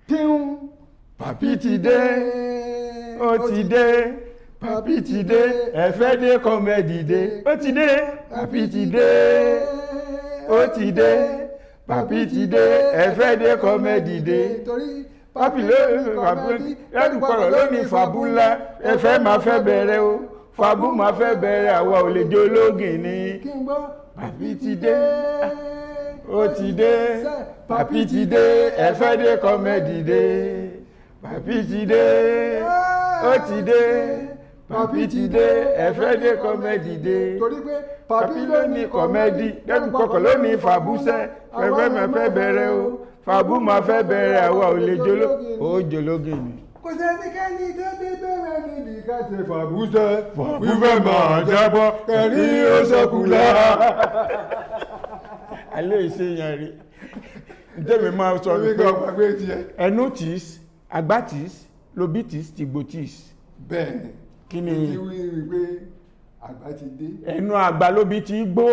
Píún, pàpí ti dé, ó ti dé, pàpí ti dé, ẹ̀fẹ́ dé, comedy dé, ó ti dé, pàpí ti dé, ó ti dé, pàpí ti dé, ẹ̀fẹ́ dé, comedy dé. Torí pàpí ló pàpí lẹ́dùkọ̀rọ̀ lónìí, fàbúlá ẹ̀fẹ́ máa fẹ́ bẹ̀rẹ̀ o, fàbú máa fẹ́ bẹ̀rẹ̀, àwa ò lè jó lógìn ni. Kí n gbọ́. Pàpí ti dé, ó ti dé, pàpí ti dé, ẹ̀fẹ́ dé, comedy dé, pàpí ti dé, ó ti dé, pàpí ti dé, ẹ̀fẹ́ dé, comedy dé. Torí pé pàpí ló ní comedy, dẹ́dùkọ̀kọ̀ ló ní fàbúsẹ́, fẹ́fẹ́ máa fẹ́ bẹ̀rẹ̀ o, fàbú máa fẹ́ bẹ̀rẹ̀, àwa ò lè jóló ó jólógìn ni. Kò sẹ́nikẹ́ni tó dé bẹ̀rẹ̀ níbi ká ṣe fàbúsẹ́. Fífẹ́ máa jábọ́ kẹrí ó sọkùlá. Alẹ́ ìṣèyàn rí ntẹ́mi máa sọ ní Èmi pé kan gbàgbé tiẹ̀. Ẹnu tìs, àgbà tìs, lobí tìs, tìgbò tìs. Bẹ́ẹ̀ni. Kí ni? Ti wí wí pé àgbà ti dé. Ẹnu àgbà lóbi tí gbó.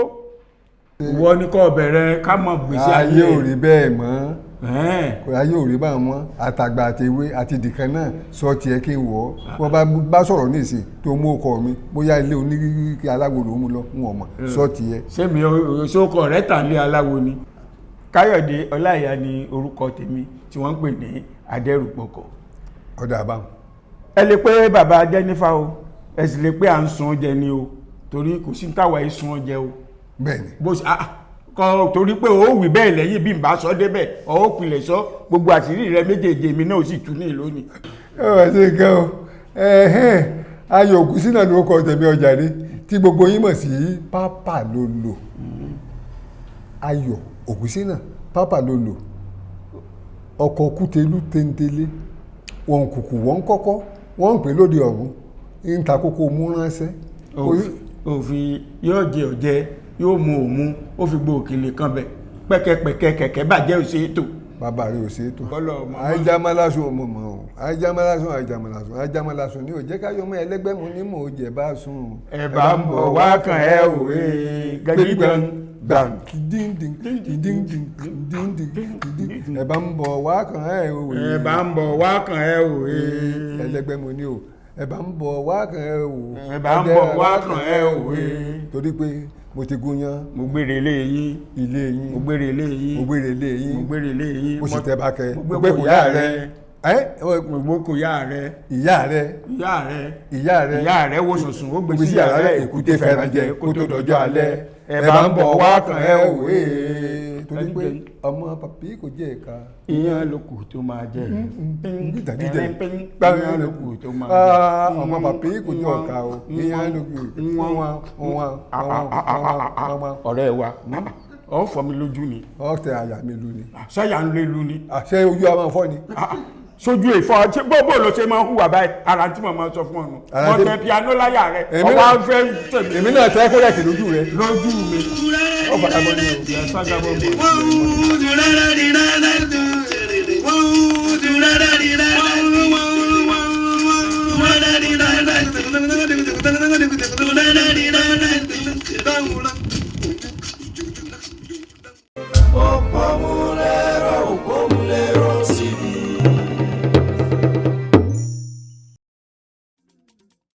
Ìwọ ni kò bẹ̀rẹ̀ ká mọ̀ gbèsè. Ayé ò rí bẹ́ẹ̀ mọ́. Ẹ̀ẹ́n. Kò ayé ò rí bá mọ́, àtàgbà àtẹwé àti dìkan náà sọ tiẹ̀ kí n wọ̀ ọ́. Wọ́n bá sọ̀rọ̀ ní ìsìn tó mú ọkọ mi, bóyá ilé onírírí aláwo ló mú lọ, ń wọ̀ mọ̀, sọ tiẹ̀. Sẹ́mi sókọ̀ rẹ̀ tàn lé aláwo ni. Káyọ̀dé Ọláìyá ni orúkọ tèmi tí wọ́n ń pè ní Adẹ́rùpọ̀kọ̀. Ọ̀dà àbáwọn. Ẹ lè pé bàbá Jẹ́nífà o, ẹ sì lè pé à ń sun oúnjẹ ni o, torí kò sí táwa yìí sun oúnjẹ o. Bẹ́ẹ̀ni. Bó ṣe ah kọ torí pé ó wí bẹ́ẹ̀ lẹ́yìn bí n bá sọ débẹ̀ ọ ó pilẹ̀ sọ gbogbo àṣírí rẹ méjèèjì, èmi náà ó sì tú ní ìlú ni. Ẹ wá sí nǹkan o. Ẹ̀hẹ́n, Ayọ̀ Ògúnsínà ló kọ tẹ̀mí ọjà ní tí gbogbo yín mọ̀ sí Pápá Lolo. Ayọ̀ Ògúnsínà Pápá Lolo, ọkọ̀ kútelú téńtélé, wọn kùkù wọn kọ́kọ́ wọ́n ń pè lóde ọ̀run ń ta kókó mú ránṣẹ́. Òfin yóò jẹ ọ̀jẹ, yóò mu òmu, ó fi gbó òkèlè kan bẹ̀ pẹ́kẹ́pẹ́kẹ́ kẹ̀kẹ́ bàjẹ́, ò ṣe é tò. Bàbá rẹ ò ṣe é tó. Bọ́lọ̀ ọmọ. Àìjàmálásùn ọmọ mọ̀ ọ́, àìjàmálásùn, àìjàmálásùn, àìjàmálásùn ní òjẹ́ káyọ̀ mọ́ ẹlẹ́gbẹ́ mu ní mò ń jẹ bá sùn. Ẹ bá ń bọ̀ wá kàn ẹ́ òwe gẹ́gídán gbàm díndín díndín díndín díndín, ẹ bá ń bọ̀ wá kàn ẹ́ òwe. Ẹ bá ń bọ̀ wá kàn ẹ́ òwe. Ẹlẹ́gbẹ́ mu ní o, ẹ bá ń bọ̀ wá kàn ẹ́ o. Ẹ bá ń bọ̀ wá kàn ẹ́ òwe. Torí pé mo ti gúnyán. Mo gbére ilé yín. Ilé yín. Mo gbére ilé yín. Mo gbére ilé yín. Mo gbére ilé yín. Mo sì tẹ bá kẹ. Mo gbé kò yá rẹ. Ẹ. Mo gbé kò yá rẹ. Ìyá rẹ. Ìyá rẹ. Ìyá rẹ. Ìyá rẹ wo sùnsùn, ó gbé gbé sí sí yàrá yàrá rẹ, èkúté fẹ́ràn jẹ kó tó dọjọ́ alẹ́. Ẹ bá ń bọ̀ wá kàn ẹ́ òwe. Torí pé ọmọ pàpí kò jẹ́ ẹ̀ka. Iyán ló kù tó máa jẹ. Dídàdídẹ. Iyán ló kù tó máa jẹ. Ọmọ pàpí kò jẹ́ ọ̀ka o, iyán ló kù. Ọ̀rẹ́ wa, ọ̀ fọ́ mi lójú ni. Ọ̀tẹ̀ àyà mi lu ni. Sẹ́yà ń lé lu ni. Àṣẹ ojú a máa fọ́ ni. Sójú ìfọ́ ṣé bó ló ṣe máa ń hùwà báyìí, ara tí mo máa sọ fún ọ nù. Ara wọ́n tí- tẹ piano láyà rẹ. Èmi ọwọ́ náà- á fẹ́ tẹ̀mí. Èmi náà tẹ́ kórẹ̀kì lójú rẹ. Lójú mi. Ó fara mọ́ ni o. Ìyá sájà bọ́ bọ́. Thank you.